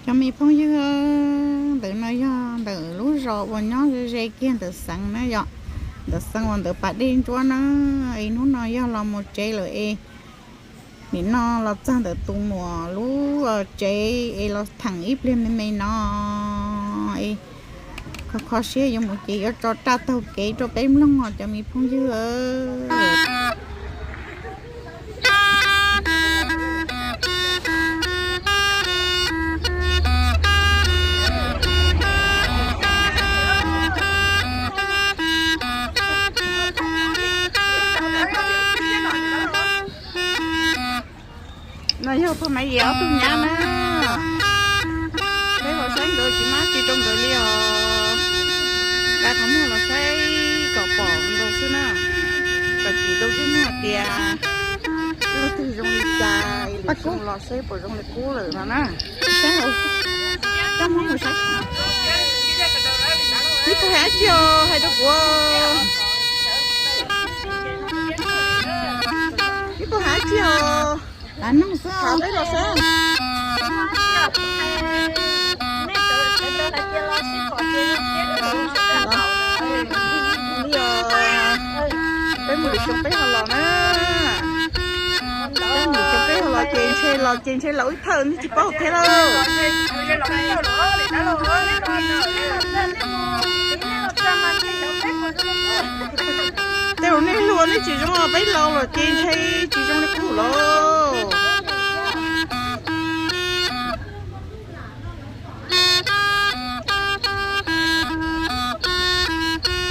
Cov me phooj ywg, ntawm no yog ntawm lub zos uas nyob ze ze kiag ntawm xeev na yom, ntawm xeev uas ntawm pas dej ntsuab na. Es hnub no yog los mus tsev lawm es nim no los txog ntawm tus muam lub tsev es los theem ib pliag me me no es kho kho siab yuav mus ces yuav tso raj taug kev rau peb mloog os cov me phooj ywg. No yog pog Maiv Yim ob tug nyab na. Peb los saib nkawd tsis mab tsis rau nkawd li os. Nqa qhov muag los saib kom pom nkaus xwb na, kom tsis tau zib muag tias leej twg zoo li cas, es lwm xyoo los saib puas zoo li qub lawm no na. Coj muab mus saib. Ib puas hais dab tsi os, hais rau kuv. Ib puas hais dab tsi os. Nug xwb, peb los saib. Peb mus lwm xyoo peb ho los na. Peb mus lwm xyoo peb ho los ces ntshe los ces ntshe los wb thawj nej tsis paub thiab lauj. Tej uas nej hlub nej tsis zoo, peb laus los ces ntshe tsis zoo li qub lauj.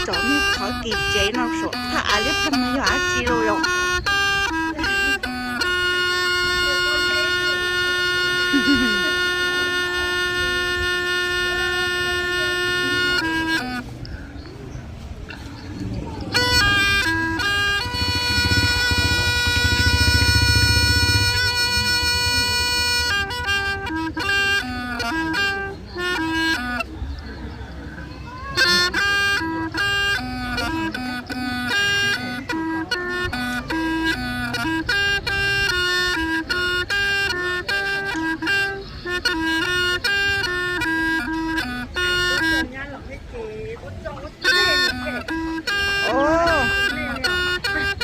Tsom nej qhov kis tsev no saum thaj av liab ploog no yog dab tsi los yom?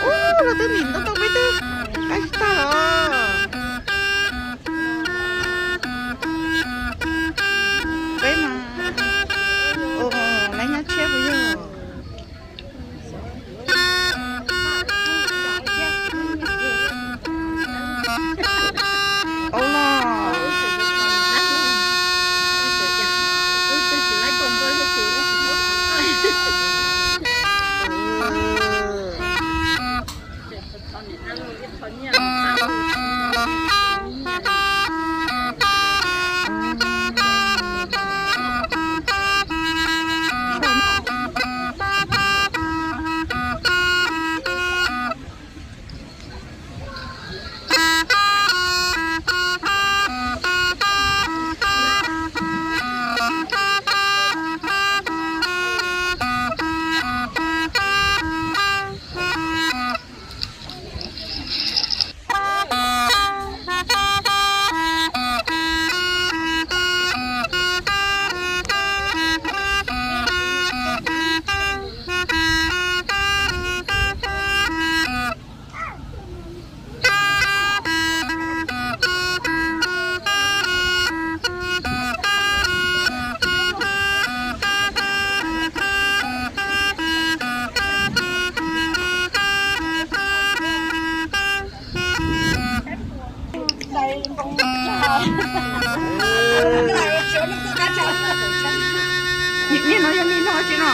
Ub, los twb nim ntoo tau peb twb qaib tag los. Peb mas, ua, lawv nyab tshiab puas yog? Ua los. Niam no yog niam no tsis no?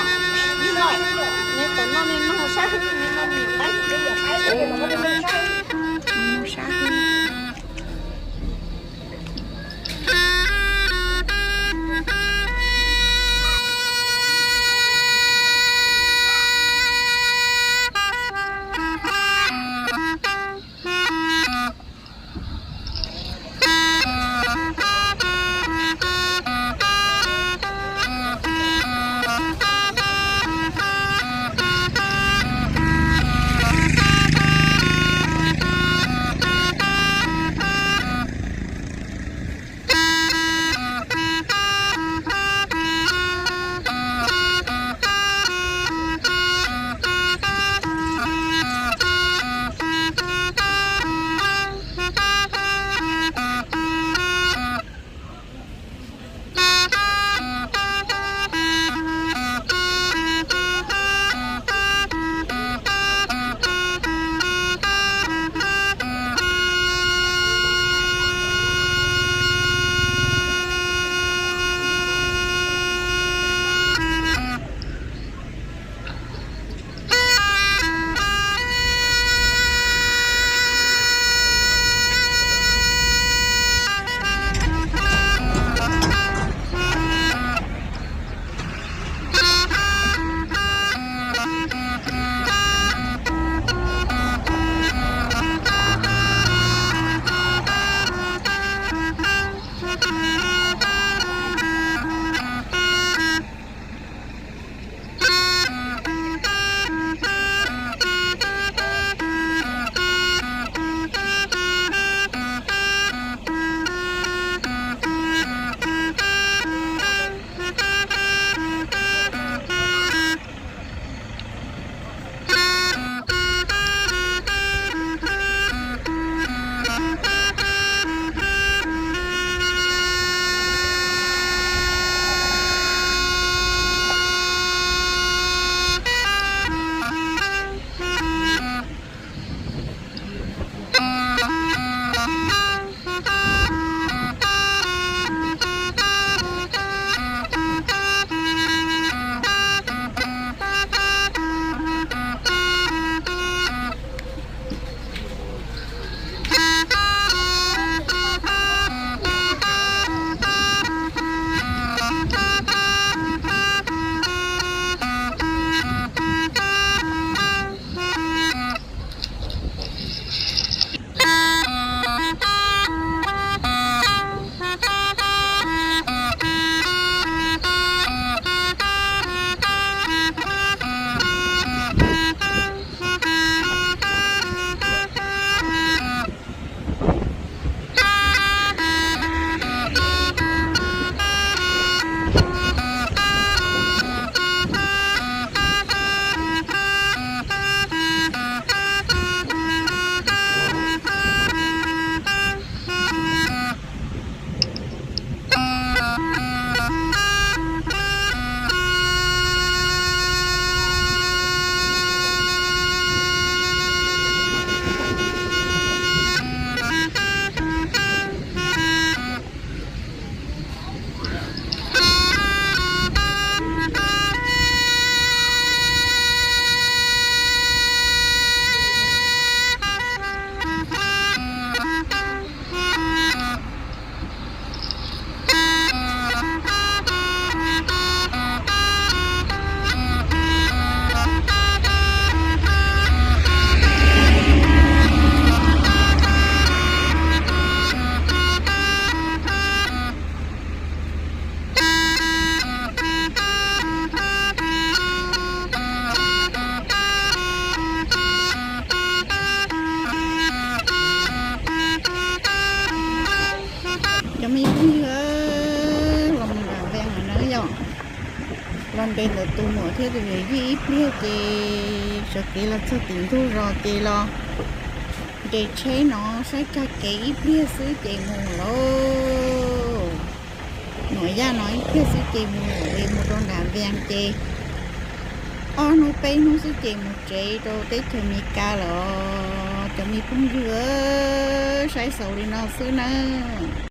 Yog los nres ntawm tus muam thiab tus yawm yij ib pliag ces sawv kev los txog tim ntug zos ces los nres tsheb no saib kag kev ib pliag xwb ces mus lauj. Nuam Yaj no ib pliag xwb ces mus lawm, mus rau nram Vees ces ob hnub peb hnub xwb ces mus tsev rau teb chaws Amelikas lawm os cov me phooj ywg. Saib xaus li no xwb nawb.